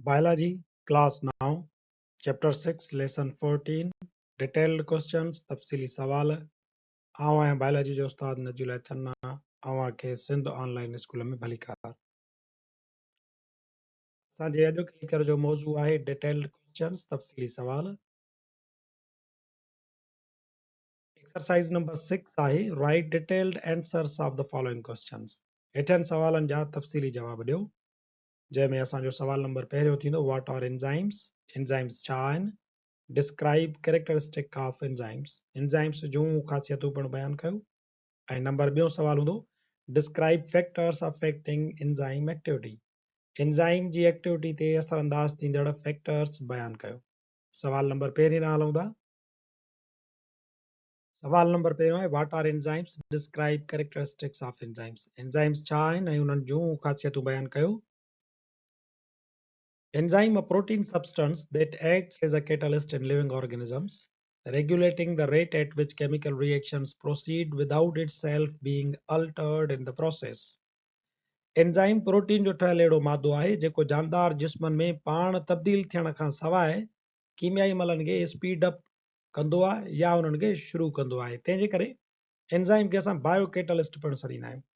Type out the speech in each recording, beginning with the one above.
Biology, class 9، chapter 6، lesson 14، detailed questions, تفصيلي سوال، آئون آهيان بائلاجي جو استاد نجي الله چنا، اوهان کي سنڌ آن لائين اسڪول ۾ ڀليڪار. اسان جي اڄوڪي ليڪچر جو موضوع آهي ڊيٽيلڊ ڪويسچنز، تفصيلي سوال. ايڪسرسائيز نمبر 6 آهي write detailed answers of the following questions, هيٺين سوالن جا تفصيلي جواب ڏيو. جنهن ۾ اسان جو سوال نمبر پهريون ٿيندو what are enzymes, enzymes ڇا آهن؟ Describe characteristic of enzymes, enzymes جون خاصيتون پڻ بيان ڪيو. ۽ نمبر ٻيون سوال هوندو describe factors affecting enzyme activity, enzyme جي ايڪٽيوٽي تي اثر انداز ٿيندڙ فيڪٽرس بيان ڪيو. سوال نمبر پهرين ڏانهن هلون ٿا. سوال نمبر پهريون آهي what are enzymes, describe characteristics of enzymes, enzymes ڇا آهن ۽ انهن جون خاصيتون بيان ڪيو. Enzyme a protein substance that acts as a catalyst in living organisms, regulating the rate at which chemical reactions proceed without itself being altered in the process. Enzyme protein جو ٺهيل اهڙو مادو آهي جيڪو جاندار جسمن ۾ پاڻ تبديل ٿيڻ کان سواء ڪيميائي عملن کي اسپيڊ اپ ڪندو آهي يا انهن کي شروع ڪندو آهي تنهن جي ڪري انزائم کي اسان بايو ڪيٽلسٽ پڻ سڏيندا آهيون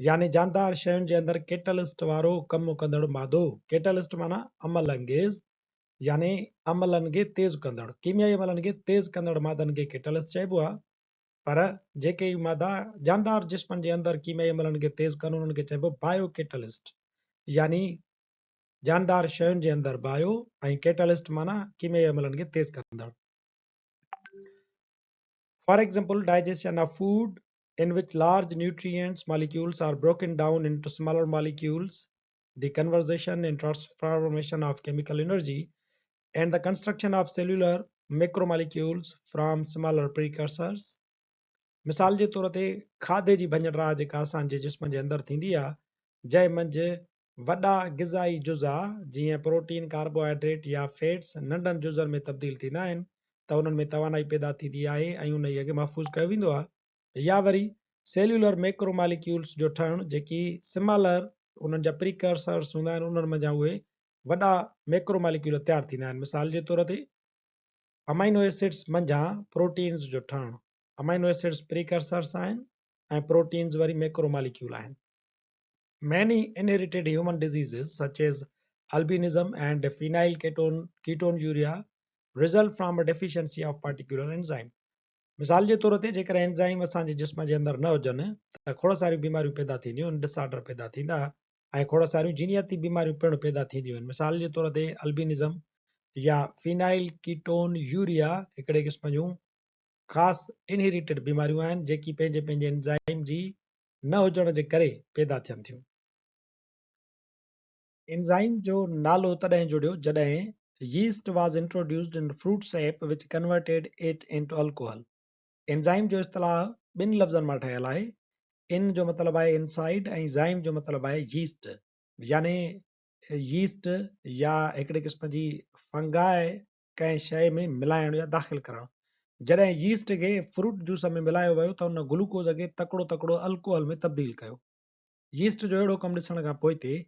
يعني جاندار شين جي اندر ڪيٽلسٽ وارو ڪم ڪندڙ مادو. ڪيٽلسٽ معنيٰ عمل انگيز يعني عملن کي تيز ڪندڙ، ڪيميائي عملن کي تيز ڪندڙ مادن کي ڪيٽلسٽ چئبو آهي پر جيڪي مادا جاندار جسمن جي اندر ڪيميائي عملن کي تيز ڪن انهن کي چئبو بايو ڪيٽلسٽ يعني جاندار شين جي اندر بايو ۽ ڪيٽالسٽ معنيٰ ڪيميائي عملن کي تيز ڪندڙ. For example, digestion of food in which large nutrients molecules are broken down into smaller molecules, the conversion and transformation of chemical energy, and the construction of cellular macromolecules from smaller precursors. مثال جي طور تي کاڌي جي ڀڃ ڊاهه جيڪا اسان جي جسم جي اندر ٿيندي آهي، جنهن منجهه وڏا غذائي جزا جيئن پروٽين، ڪاربوهائيڊريٽ يا فيٽس ننڍن جزن ۾ تبديل ٿيندا آهن ته انهن ۾ توانائي پيدا ٿيندي آهي ۽ انهيء کي محفوظ ڪيو ويندو آهي يا وري سيلولر ميڪرو ماليڪيولز جو ٺهڻ جيڪي سمالر انهن جا پريڪرسرس هوندا آهن انهن منجهان اهي وڏا ميڪرو ماليڪيول تيار ٿيندا آهن مثال جي طور تي امائنو ايسڊس منجهان پروٽينز جو ٺهڻ امائنو ايسڊس پريڪرسرس آهن ۽ پروٽينز وري ميڪرو ماليڪيول آهن. Many inherited human diseases such as albinism and phenylketonuria result from a deficiency of particular enzyme. مثال جي طور تي جيڪڏهن انزائم اسان جي جسم جي اندر نه هجن ته کوڙ ساريون بيماريون پيدا ٿينديون آهن، ڊس آرڊر پيدا ٿيندا ۽ کوڙ ساريون جينياتي بيماريون پڻ پيدا ٿينديون آهن. مثال جي طور تي البينزم يا فينائل ڪيٽون يوريا هڪڙي قسم جون خاص انهيريٽيڊ بيماريون آهن جيڪي پنهنجي پنهنجي انزائم جي نه هجڻ جي ڪري پيدا ٿين ٿيون. انزائم جو نالو تڏهن جڙيو جڏهن yeast was introduced in fruit sap which converted it into alcohol. Enzyme جو اصطلاح ٻن لفظن مان ٺهيل آهي. ان جو مطلب آهي انسائيڊ ۽ زائم جو مطلب آهي ييسٽ يعني ييسٽ يا هڪڙي قسم جي فنگاء ڪنهن شيء ۾ ملائڻ يا داخل ڪرڻ. جڏهن ييسٽ کي فروٽ جوس ۾ ملايو ويو ته ان گلوڪوز کي تڪڙو تڪڙو الڪوحل ۾ تبديل ڪيو. ييسٽ جو اهڙو ڪم ڏسڻ کان پوئتي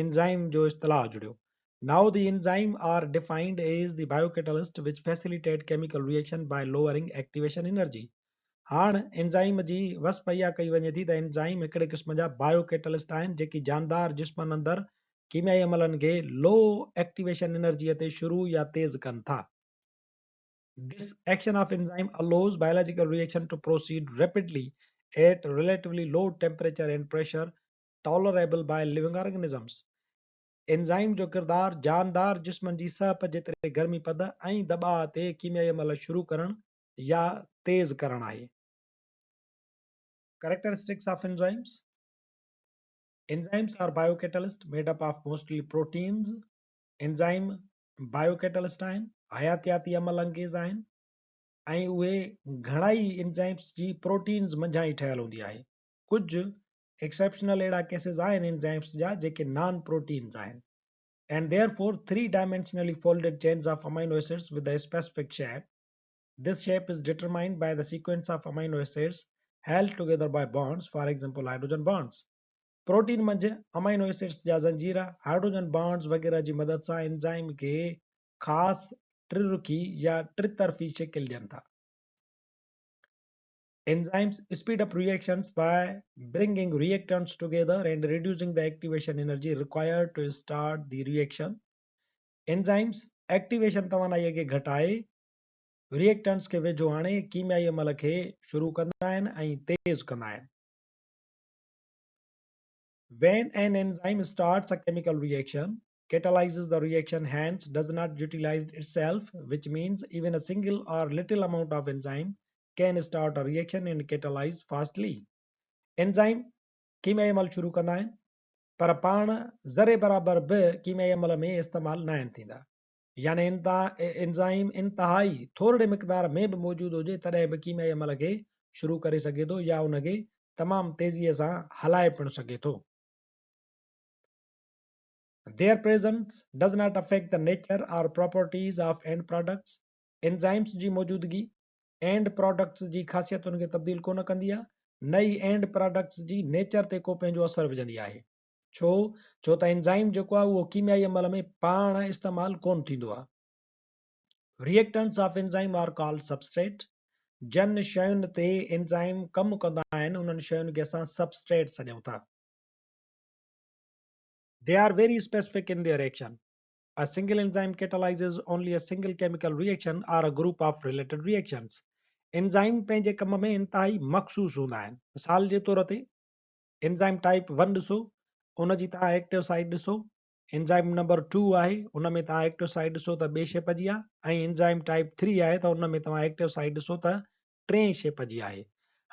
انزائم جو اصطلاح جڙيو. Now the enzyme are defined as the biocatalyst which facilitate chemical reaction by lowering activation energy. هاڻ انزائم جي وصف اها ڪئي وڃي ٿي ته انزائم هڪڙي قسم جا بايو ڪيٽلسٽ آهن جيڪي جاندار جسمن اندر ڪيميائي عملن کي لو ايڪٽيويشن انرجيء تي شروع يا تيز ڪن ٿا. This action of enzyme allows biological reaction to proceed rapidly at relatively low temperature and pressure tolerable by living organisms. Enzyme جو ڪردار جاندار جسمن جي سهپ جيتري گرمي پد ۽ دٻاء تي ڪيميائي عمل شروع ڪرڻ يا تيز ڪرڻ آهي. Characteristics of enzymes. Enzymes are biocatalysts made up of mostly proteins. Enzyme biocatalyst آهن، حياتياتي عمل انگيز آهن ۽ اهي گهڻائي انزائمز جي پروٽينز منجهان ئي ٺهيل هوندي آهي. ڪجهه ايڪسيپشنل اهڙا ڪيسز آهن انزائمز جا جيڪي نان پروٽينز آهن and therefore three dimensionally folded chains of amino acids with a specific shape. This shape is determined by the sequence of amino acids held together by bonds, for example hydrogen bonds. Protein منجهه amino acids جا زنجير، hydrogen bonds وغيره جي مدد سان enzyme کي خاص ٽي رخي يا ٽي طرفي شڪل ڏين ٿا. Enzymes speed up reactions by bringing reactants together and reducing the activation energy required to start the reaction. Enzymes activation توانائي کي گهٽائي ريئيڪٽنٽس کي ويجهو آڻي ڪيميائي عمل کي شروع ڪندا آهن ۽ تيز ڪندا آهن. When an enzyme starts a chemical reaction, catalyzes the reaction hence does not utilize itself, which means even a single or little amount of enzyme can start a reaction and catalyze fastly. Enzyme ڪيميائي عمل شروع ڪندا آهن پر پاڻ ذري برابر به ڪيميائي عمل ۾ استعمال ناهن ٿيندا يعني انزائم انتهائي ٿورڙي مقدار ۾ به موجود هجي تڏهن به ڪيميائي عمل کي شروع ڪري سگهي ٿو يا ان کي تمام تيزيء سان هلائي پڻ سگهي ٿو. Their presence does not affect the nature or properties of end products. Enzymes جي موجودگي اينڊ پراڊڪٽس جي خاصيتن کي تبديل ڪونه ڪندي آهي، نه ئي اينڊ پراڊڪٽس جي نيچر تي ڪو پنهنجو اثر وجهندي آهي. ڇو؟ ڇو ته انزائم جيڪو آهي اهو ڪيميائي عمل ۾ پاڻ استعمال ڪونه ٿيندو آهي. Reactants of enzyme are called substrate. جن شين تي انزائم ڪم ڪندا آهن انهن شين کي اسان سبسٽريٽ سڏيون ٿا. They are very specific in their action. A single enzyme catalyzes only a single chemical reaction or a group of related reactions. Enzyme پنهنجي ڪم ۾ انتهائي مخصوص هوندا آهن. مثال جي طور تي انزائم ٽائپ ون ڏسو ان جي توهان ايڪٽو سائيٽ ڏسو انزائم نمبر ٽو آهي ان ۾ توهان ايڪٽو سائيٽ ڏسو ته ٻي شيپ جي آهي ۽ انزائم ٽائپ ٿري آهي ته ان ۾ توهان ايڪٽو سائيٽ ڏسو ته ٽئين شيپ جي آهي.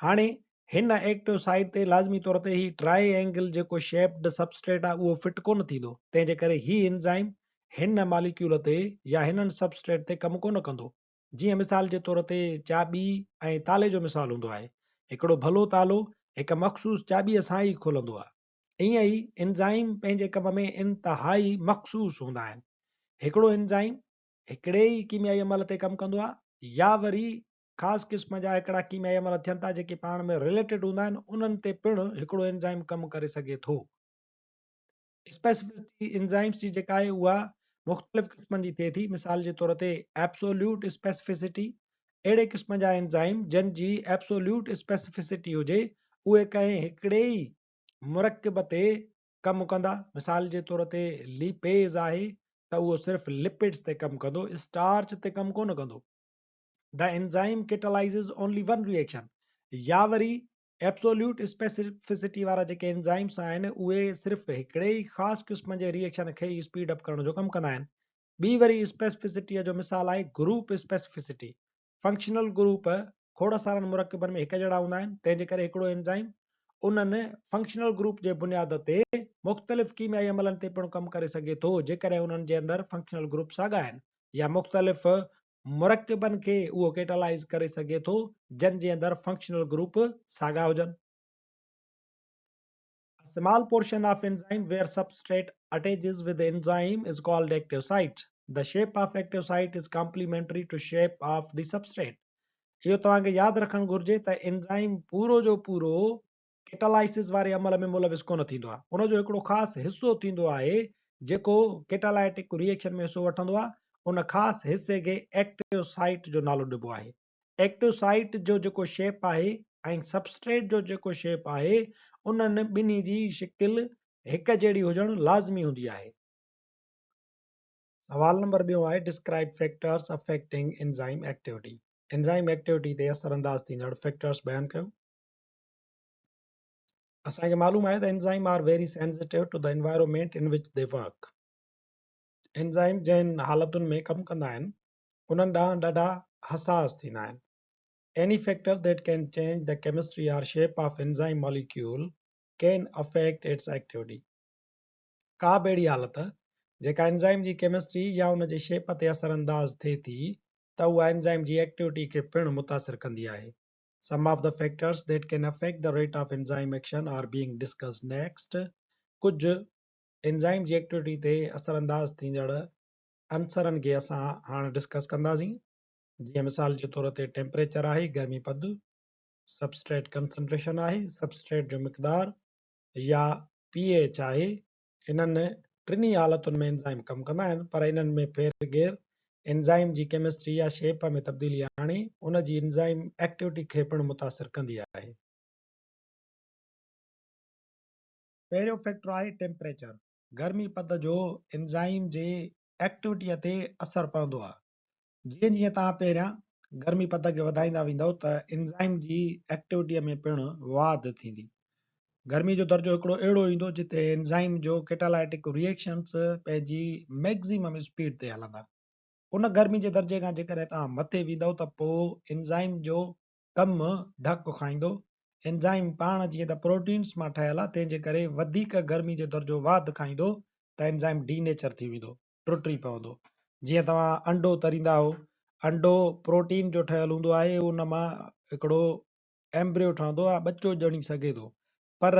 هاڻي هن ايڪٽو سائيٽ تي لازمي طور تي هي ٽرائي اينگل جيڪو شيپڊ سبسٽريٽ آهي اهو فٽ ڪونه ٿيندو تنهن جي ڪري هي انزائم هن ماليڪيول تي يا هنن سبسٽريٽ تي ڪم ڪونه ڪندو. جيئن مثال جي طور تي چاٻي ۽ تالي جو مثال هوندو آهي. هڪڙو ڀلو تالو هڪ مخصوص چاٻيء سان ئي کلندو آهي. ائين ئي انزائم پنهنجي ڪم ۾ انتهائي مخصوص هوندا آهن. هڪڙو انزائم هڪڙي ئي ڪيميائي عمل تي ڪم ڪندو آهي يا وري خاص قسم جا هڪڙا ڪيميائي عمل ٿين ٿا جيڪي پاڻ ۾ رليٽيڊ هوندا آهن انهن تي پڻ هڪڙو انزائم ڪم ڪري سگهي ٿو. اسپيسفسٽي انزائمز جي جيڪا آهي اها مختلف قسمن جي ٿئي ٿي مثال جي طور تي ايبسوليوٽ اسپيسفسٽي اهڙي قسم جا انزائم جن جي ايبسوليوٽ اسپيسفسٽي هجي اهي ڪنهن هڪڙي ئي مرڪب تي ڪم ڪندا، مثال جي طور تي ليپيز آهي ته اهو صرف لپڊز تي ڪم ڪندو، اسٽارچ تي ڪم ڪونه ڪندو. The enzyme catalyzes only one reaction يا وري ايبسوليوٽ اسپيسفسٽي وارا جيڪي انزائمس آهن اهي صرف هڪڙي ئي خاص قسم جي ريئيڪشن کي ئي اسپيڊ اپ ڪرڻ جو ڪم ڪندا آهن. ٻي وري اسپيسفسٽيء جو مثال آهي گروپ اسپيسفسٽي. فنڪشنل گروپ کوڙ سارن مرڪبن ۾ هڪ جهڙا هوندا آهن، تنهن جي ڪري هڪڙو انزائم انهن فنڪشنل گروپ جي بنياد تي مختلف ڪيميائي عملن تي پڻ ڪم ڪري سگهي ٿو، جيڪڏهن انهن جي اندر فنڪشنل گروپ ساڳا آهن يا مختلف مرڪبن کي اهو ڪيٽالائيز ڪري سگهي ٿو جن جي اندر فنڪشنل گروپ ساڳا هجن. A small portion of enzyme where substrate attaches with enzyme is called active site. The shape of active site is complementary to shape of the substrate. اهو توهان کي ياد رکڻ گهرجي ته انزائم پورو جو پورو ڪيٽالائسز واري عمل ۾ ملوث ڪونه ٿيندو آهي. ان جو هڪڙو خاص حصو ٿيندو آهي جيڪو ڪيٽالائٽڪ ريئيڪشن ۾ حصو وٺندو آهي. ان خاص حصي کي ايڪٽو سائيٽ جو نالو ڏبو آهي. ايڪٽو سائيٽ جو جيڪو شيپ آهي ۽ سبسٽريٽ جو جيڪو شيپ آهي انهن ٻنهي جي شڪل هڪ جهڙي هجڻ لازمي هوندي آهي. سوال نمبر ٻيون آهي describe factors affecting enzyme activity enzyme activity تي اثر انداز ٿيندڙ فيڪٽرز بيان ڪيو. اسان کي معلوم آهي ته enzyme are very sensitive to the environment in which they work. Enzyme جنهن حالتن ۾ ڪم ڪندا آهن انهن ڏانهن ڏاڍا حساس ٿيندا آهن. Any factor that can change the chemistry or shape of enzyme molecule can affect its activity. ڪا به اهڙي حالت جيڪا انزائم جي ڪيمسٽري يا ان جي شيپ تي اثر انداز ٿئي ٿي ته اها انزائم جي ايڪٽيوٽي کي پڻ متاثر ڪندي آهي. Some of the factors that can affect the rate of enzyme action are being discussed next. ڪجهه انزائم جي ايڪٽيوٽي تي اثر انداز ٿيندڙ عنصرن کي اسان هاڻ ڊسڪس ڪنداسين جيئن مثال جي طور تي ٽيمپريچر آهي گرمي پد، سبسٽريٽ ڪنسنٽريشن آهي سبسٽريٽ جو مقدار يا پي ايڇ آهي. انهن ٽنهي حالتن ۾ انزائم ڪم ڪندا آهن پر انهن ۾ ڦير گهير انزائم جي ڪيمسٽري يا شيپ ۾ تبديلي آڻي ان جي انزائم ايڪٽيوٽي کي پڻ متاثر ڪندي آهي. پهريون فيڪٽر آهي ٽيمپريچر، گرمي پد جو انزائم جي ايڪٽيوٽيء تي اثر پوندو آهي. جيئن جيئن توهان پهريان گرمي پد کي وڌائيندا ويندؤ ته انزائم جي ايڪٽيوٽيء ۾ پڻ واڌ ٿيندي. گرمي جو درجو هڪڙو اهڙو ايندو جتي انزائم جو ڪيٽالائٽڪ ريئيڪشنس پنهنجي ميڪزيمم اسپيڊ تي هلندا. ان گرمي جي درجي کان جيڪڏهن توهان مٿي ويندؤ ته پوء انزائم جو ڪم ڌڪ کائيندو. انزائم پاڻ جيئن ته پروٽينس مان ٺهيل آهي تنهن جي ڪري وڌيڪ گرمي جو درجو واڌ کائيندو ته انزائم ڊي نيچر ٿي ويندو، ٽٽي پوندو. جيئن توهان انڊو تريندا آهيو، انڊو پروٽين جو ٺهيل هوندو آهي، ان مان هڪڙو ايمبريو ٺهندو آهي، ٻچو ڄڻي سگهي ٿو، پر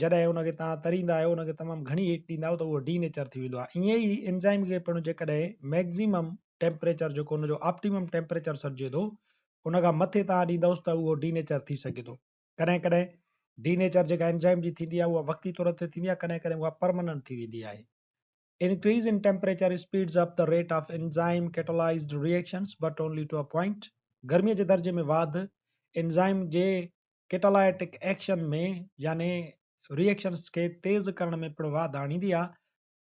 جڏهن ان کي توهان تريندا آهيو، ان کي تمام گهڻي هيٽ ڏيندا آهيو ته اهو ڊي نيچر ٿي ويندو آهي. ائين ئي انزائم کي پڻ جيڪڏهن ميڪزيمم ٽيمپريچر جيڪو ان جو آپٽيمم ٽيمپريچر سڏجي ٿو، ان کان مٿي توهان ڏيندؤس ته اهو ڊي نيچر ٿي سگهي ٿو. ڪڏهن ڪڏهن ڊي نيچر جيڪا انزائم جي ٿيندي آهي اها وقتي طور تي ٿيندي آهي، ڪڏهن ڪڏهن اها پرماننٽ ٿي ويندي آهي. Increase in temperature speeds up the rate of enzyme catalyzed reactions but only to a point. گرميء جي درجي ۾ واڌ انزائم جي ڪيٽالائٽڪ ايڪشن ۾ يعني ريئيڪشنز کي تيز ڪرڻ ۾ پڻ واڌ آڻيندي آهي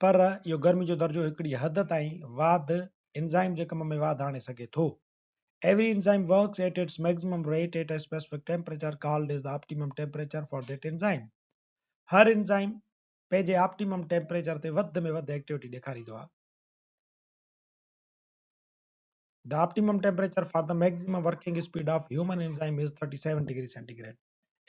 پر اهو گرمي جو درجو هڪڙي حد تائين واڌ انزائم جي ڪم ۾ واڌ آڻي سگهي ٿو. Every enzyme works at its maximum rate at a specific temperature called as the optimum temperature for that enzyme. Har enzyme پنهنجي آپٽيمم ٽيمپريچر تي وڌ ۾ وڌ ايڪٽيوٽي ڏيکاريندو آهي. The optimum temperature for the maximum working speed of human enzyme is 37 degree centigrade.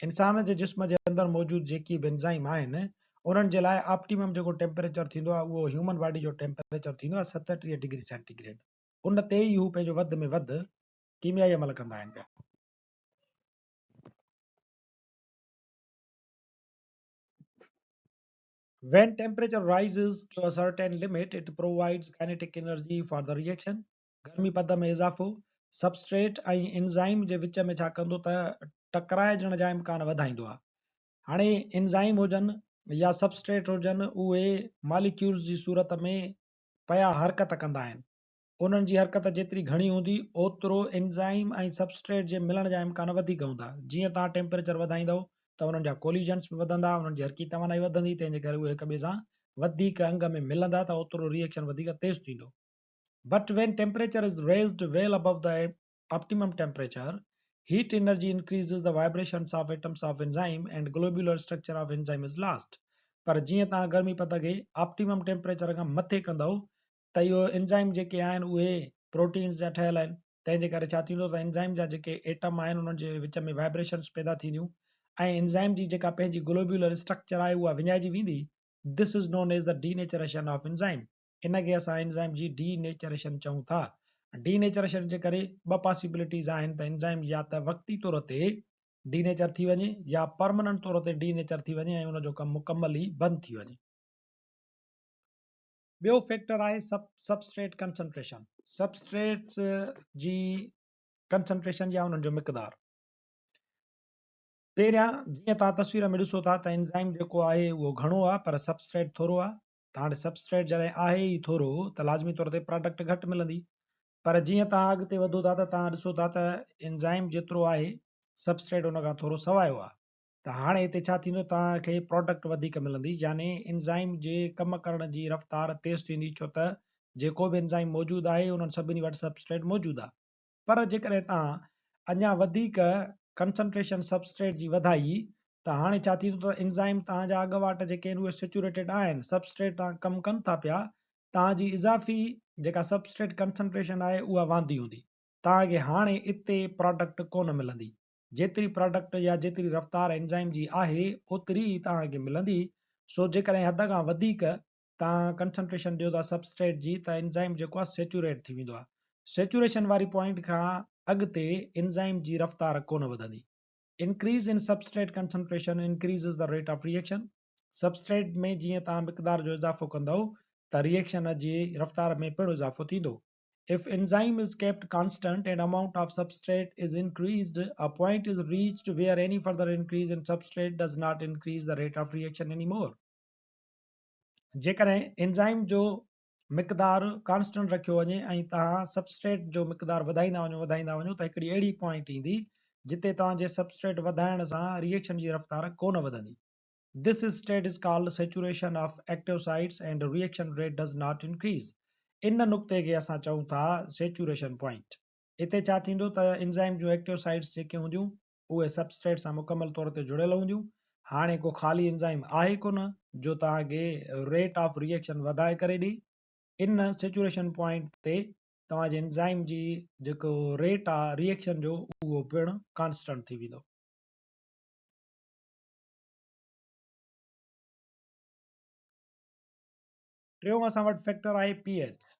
انسان جي جسم جي اندر موجود جيڪي به انزائم آهن انهن جي لاء آپٽيمم جيڪو ٽيمپريچر ٿيندو آهي اهو هيومن باڊي جو ٽيمپريچر ٿيندو آهي 37 ڊگري سينٽيگريڊ. ان تي ئي هو پنهنجو وڌ ۾ وڌ ڪيميائي عمل ڪندا آهن پيا. When temperature rises to a certain limit, it provides kinetic energy for the reaction. گرمي پد ۾ اضافو سبسٽريٽ ۽ انزائم جي وچ ۾ ڇا ڪندو ته ٽڪرائجڻ جا امڪان وڌائيندو آهي. هاڻي انزائم هجن يا سبسٽريٽ هجن اهي ماليڪيولز جي صورت ۾ پيا حرڪت ڪندا آهن. انهن جي حرڪت جيتري گهڻي هوندي اوترو انزائم ۽ سبسٽريٽ جي ملڻ جا امڪان وڌيڪ هوندا. جيئن توهان ٽيمپريچر وڌائيندؤ ته انهن جا ڪوليجنس به وڌندا، انهن جي حرڪي توانائي وڌندي تنهن جي ڪري اهي هڪ ٻئي سان وڌيڪ انگ ۾ ملندا ته اوترو ريئيڪشن وڌيڪ تيز ٿيندو. But when temperature is raised well above the optimum temperature, heat energy increases the vibrations of atoms of enzyme and globular structure of enzyme is lost. پر جيئن توهان گرمي پد کي آپٽيمم ٽيمپريچر کان مٿي ڪندؤ ته اهو انزائم جيڪي آهن اهي پروٽينز جا ٺهيل آهن تنهن جي ڪري ڇا ٿيندو ته انزائم جا جيڪي ايٽم آهن انهن جي وچ ۾ وائبريشنز پيدا ٿينديون ۽ انزائم جي جيڪا پنهنجي گلوبيولر اسٽرڪچر آهي اها وڃائجي ويندي This is known as the denaturation of enzyme ان کي اسان انزائم جي ڊي نيچريشن چئون ٿا ڊي نيچريشن جي ڪري ٻه پاسيبلٽيز آهن ته انزائم يا ته وقتي طور تي ڊي نيچر ٿي وڃي يا پرماننٽ طور تي ڊي نيچر ٿي وڃي ۽ ان جو ڪم مڪمل ئي بند ٿي وڃي. ٻيو فيڪٽر آهي سبسٽريٽ ڪنسنٽريشن، سبسٽريٽس جي ڪنسنٽريشن يا انهن جو مقدار. پهريان جيئن توهان تصوير ۾ ڏسو ٿا ته انزائم جيڪو آهي اهو گهڻو آهي پر سبسٽريٽ ٿورو آهي ته هاڻي سبسٽريٽ جڏهن آهي ئي ٿورو ته لازمي طور تي پراڊڪٽ گهٽ ملندي پر جيئن توهان اڳتي وڌو ٿا ته توهان ڏسو ٿا ته انزائم جيترو آهي سبسٽريٽ ان کان ٿورو سوايو آهي ته هاڻي هتي ڇا ٿيندو توهان کي پراڊڪٽ وڌيڪ ملندي يعني انزائم جي ڪم ڪرڻ جي رفتار تيز ٿيندي ڇو ته جيڪو به انزائم موجود آهي انهن سڀني وٽ سبسٽريٽ موجود آهي پر جيڪڏهن توهان اڃا وڌيڪ ڪنسنٽريشن سبسٽريٽ جي وڌائي ته هاڻي ڇا ٿيندو ته انزائم توهان جا اڳواٽ جيڪي آهن اهي سيچوريٽيڊ آهن سبسٽريٽ تان ڪم ڪن ٿا پيا توهان جي اضافي جيڪا سبسٽريٽ ڪنسنٽريشن آهي اها واندي هوندي توهان کي هاڻي اتي پراڊڪٽ ڪونه ملندي جيتري پراڊڪٽ يا جيتري رفتار انزائم جي آهي اوتري ئي توهان کي ملندي، سو جيڪڏهن حد کان وڌيڪ توهان ڪنسنٽريشن ڏيو ٿا سبسٽريٽ جي ته انزائم جيڪو آهي سيچوريٽ ٿي ويندو آهي، سيچوريشن واري پوائنٽ کان اڳتي انزائم جي رفتار ڪونه وڌندي. Increase in substrate concentration increases the rate of reaction، substrate ۾ جيئن توهان مقدار جو اضافو ڪندؤ ته ريئيڪشن جي رفتار ۾ پڻ اضافو ٿيندو. If enzyme is kept constant and amount of substrate is increased, a point is reached where any further increase in substrate does not increase the rate of reaction anymore. جيڪڏهن انزائم جو مقدار constant رکيو وڃي ۽ توهان substrate جو مقدار وڌائيندا وڃو وڌائيندا وڃو ته هڪڙي اهڙي پوائنٽ ايندي جتي توهان جي سبسٽريٽ وڌائڻ سان ريئيڪشن جي رفتار ڪونه وڌندي. This state is called saturation of active sites and reaction rate does not increase. ان نقطي کي اسان چئون ٿا سيچوريشن پوائنٽ. اتي ڇا ٿيندو ته انزائم جون ايڪٽو سائيٽس جيڪي هونديون اهي سبسٽريٽ سان مڪمل طور تي جڙيل هونديون. هاڻي ڪو خالي انزائم آهي ڪونه جو توهان کي ريٽ آف ريئيڪشن وڌائي ڪري ڏئي. ان سيچوريشن پوائنٽ تي توهان جي انزائم جي جيڪو ريٽ آهي ريئيڪشن جو اهو پڻ ڪانسٽنٽ ٿي ويندو. ٽيون اسان وٽ فيڪٽر آهي P H.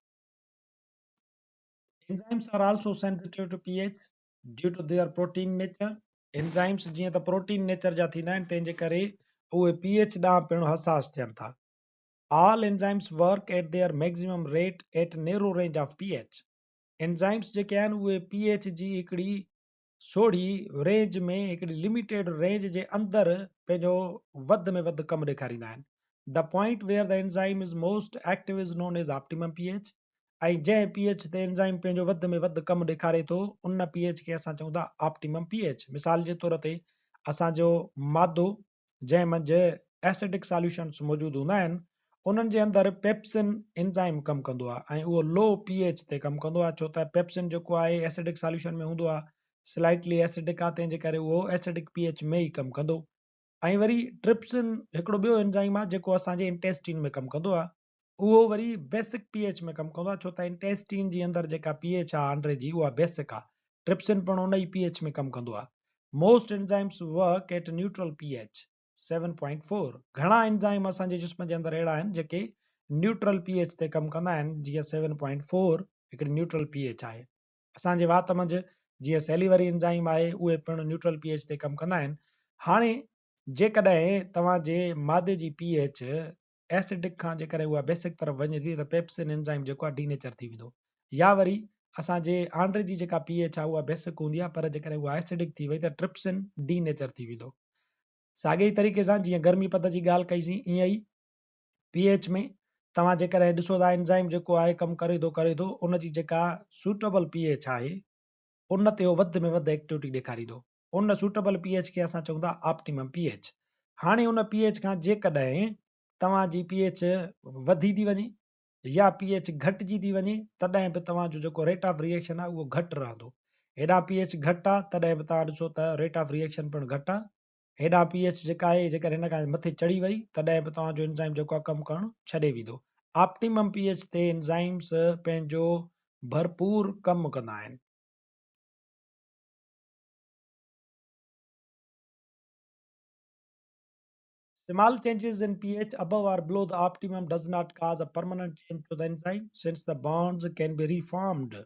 Enzymes are also sensitive to P H due to their protein nature. Enzymes جيئن ته پروٽين نيچر جا ٿيندا آهن تنهن جي ڪري اهي پي ايڇ ڏانهن پڻ حساس ٿين ٿا. All enzymes work at their maximum rate at narrow range of P H. Enzymes جيڪي آهن اهي پي ايڇ جي هڪڙي سوڙهي رينج ۾ هڪڙي لميٽيڊ رينج جي اندر پنهنجو وڌ ۾ وڌ ڪم ڏيکاريندا آهن. The point where the enzyme is most active is known as optimum P H. ۽ جنهن پي ايڇ تي انزائم پنهنجو وڌ ۾ وڌ ڪم ڏيکاري ٿو ان پي ايڇ کي اسان چئون ٿا آپٽيمم پي ايڇ. مثال جي طور تي اسان جو مادو جنهن منجهه ايسڊڪ ساليوشنس موجود هوندا آهن انهن جي اندر پيپسن انزائم ڪم ڪندو آهي ۽ اهو لو پي ايڇ تي ڪم ڪندو آهي ڇو ته پيپسن جيڪو آهي ايسڊڪ ساليوشن ۾ هوندو آهي سلائٽلي ايسڊڪ آهي تنهن جي ڪري اهو ايسڊڪ پي ايڇ ۾ ئي ڪم ڪندو ۽ وري ٽرپسن هڪڙو ٻيو انزائم آهي جيڪو اسان جي انٽيسٽين ۾ ڪم ڪندو آهي اهو وري بيسڪ پي ايڇ ۾ ڪم ڪندو آهي ڇو ته انٽيسٽين جي اندر جيڪا پي ايڇ آهي آنڊري جي اها بيسڪ آهي. ٽرپسن پڻ ان ئي پي ايڇ ۾ ڪم ڪندو آهي. Most enzymes work at neutral P H, 7.4. گهڻا انزائم اسان جي جسم جي اندر اهڙا آهن جيڪي نيوٽرل پي ايڇ تي ڪم ڪندا آهن جيئن 7.4 هڪڙي نيوٽرل پي ايڇ آهي. اسان جي وات منجهه جيئن سيليوري انزائم آهي اهي پڻ نيوٽرل پي ايڇ تي ڪم ڪندا آهن. هاڻي جيڪڏهن توهان جي مادي جي پي ايڇ ايسڊڪ کان جيڪڏهن اها بيسڪ طرف وڃي ٿي ته پيپسن انزائم جيڪو آهي ڊينيچر ٿي ويندو يا وري اسان جي آنڊري جي جيڪا پي ايڇ آهي اها بيسڪ هوندي آهي پر جيڪڏهن اها ايسڊڪ ٿي وئي ته ٽرپسن ڊينيچر ٿي ويندو. ساڳئي ئي طريقي سان جيئن گرمي پد جي ڳالهه ڪئي سين ائين ئي پي ايڇ ۾ توهان جيڪڏهن ڏسو ٿا انزائم جيڪو آهي ڪم ڪري ٿو ڪري ٿو ان جي جيڪا سوٽيبل پي ايڇ آهي ان تي اهو وڌ ۾ وڌ ايڪٽيوٽي ڏيکاريندو. ان سوٽيبل پي ايڇ کي اسان چئون ٿا آپٽيمم پي ايڇ. هاڻي ان پي ايڇ کان جيڪڏهن توهان جي پي ايڇ وڌي ٿي وڃي يا پي ايڇ گهٽجي ٿي وڃي تڏهن به توهان جو جيڪو ريٽ آف ريئيڪشن آهي اهو گهٽ رهندو. هيڏانهن پي ايڇ گهٽ آهي تڏهن به توهان ڏسو ته ريٽ آف ريئيڪشن پڻ گهٽ آهي. هيڏانهن پي ايڇ جيڪا آهي جيڪڏهن هن کان مٿي چڙهي وئي تڏهن به توهان جو انزائم جيڪو آهي ڪم ڪرڻ ڇڏي ويندو. آپٽيمم پي ايڇ تي انزائمس پنهنجو ڀرپور ڪم ڪندا آهن. Small changes in pH above or below the optimum does not cause a permanent change to the enzyme since the bonds can be reformed.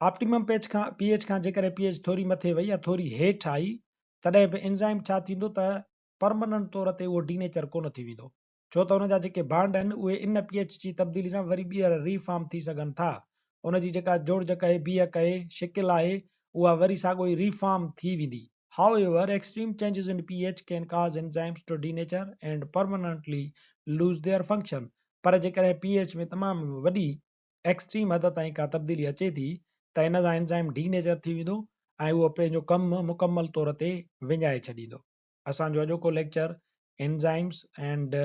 Optimum pH کان pH کان جيڪڏهن pH ٿوري مٿي وئي يا ٿوري هيٺ آئي تڏهن به انزائم ڇا ٿيندو ته پرمننٽ طور تي اهو ڊينيچر ڪونه ٿي ويندو ڇو ته ان جا جيڪي بانڊ آهن اهي ان پي ايڇ جي تبديلي سان وري ٻيهر ري فارم ٿي سگهن ٿا. ان جي جيڪا جوڙجڪ آهي، بيهڪ آهي، شڪل آهي اها وري ساڳو ئي ري فارم ٿي ويندي. However, extreme changes in pH can cause enzymes to denature and permanently lose their function. پر جيڪڏهن پي ايڇ ۾ تمام وڏي ايڪسٽريم حد تائين ڪا تبديلي اچي ٿي ته ان سان انزائم ڊينيچر ٿي ويندو ۽ اهو پنهنجو ڪم مڪمل طور تي وڃائي ڇڏيندو. اسان جو اڄوڪو lecture enzymes and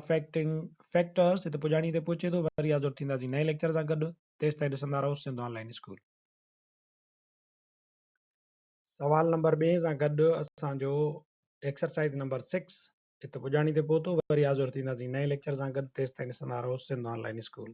affecting factors هتي پڄاڻي تي پهچي ٿو. وري حاضر ٿينداسين نئين ليڪچر سان گڏ. تيستائين ڏسندا رهو سنڌ آن لائين اسڪول. سوال نمبر ٻئين سان گڏ اسان جو ايڪسرسائيز نمبر سڪس هتي پڄاڻي تي پهتو. وري حاضر ٿينداسين نئين ليڪچر سان گڏ. تيستائين ڏسندا رهو سنڌ آن لائين اسڪول.